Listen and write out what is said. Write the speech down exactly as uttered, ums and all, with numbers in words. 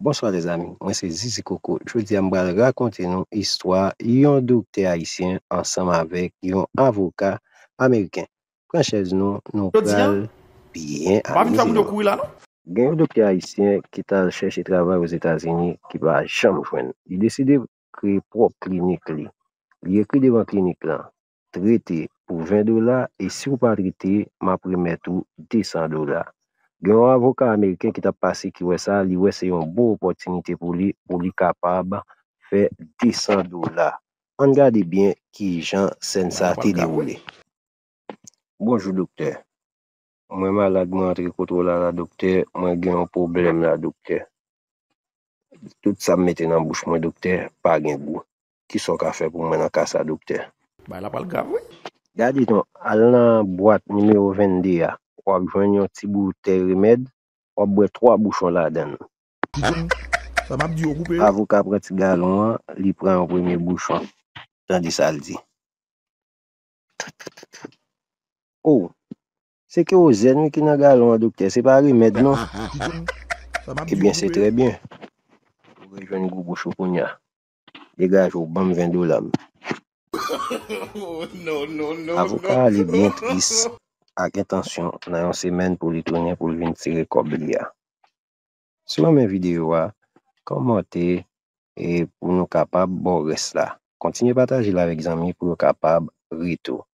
Bonswa lèzanmi, mwen se Zizi Koko. Jodi a m pral rakonte nou istwa yon doktè ayisyen ansanm avèk yon avoka ameriken. Pran chèz nou, nou pral byen amize nou. Gen yon doktè ayisyen ki t al chèche travay Ozetazini ki pa janm jwenn. Li deside kreye pwòp klinik li. Li ekri devan klinik lan, trete pou ven dola, e si w pa trete, m ap remèt ou desan dola. Gen yon avoka ameriken ki t ap pase ki wè sa, li wè se yon bon opòtinite pou li, pou li kapab fè desan dola. Ann gade byen kijan sèn sa te dewoule. Bonjou doktè. Mwen malad, mwen antre kote w la la doktè, mwen gen yon pwoblèm la doktè. Tout sa m mete nan bouch mwen doktè pa gen gou. Kisa w ka fè pou mwen nan ka sa doktè? Bagay la pral grav wi. Gade non, al nan bwat nimewo vennde a, w ap jwenn yon ti boutèy remèd, w ap bwè twa bouchon ladan l. Sa m ap di yo koupe. Avoka pran ti galon an, li pran yon premye bouchon. Tande sa l di. Oh, se kerozèn wi ki nan galon an doktè, se pa remèd non. Ebyen se trè byen. Ou rejwenn gou bouch ou kounye a. Degaje w, ban m ven dola m. Avoka a ale byen tris ak entansyon nan yon semèn pou li tounen pou l vin tire kòb li a. Si w renmen videyo a, kòmante e pou nou kapab ba w rès la. Kontinye pataje l avèk zanmi pou yo kapab ri tou.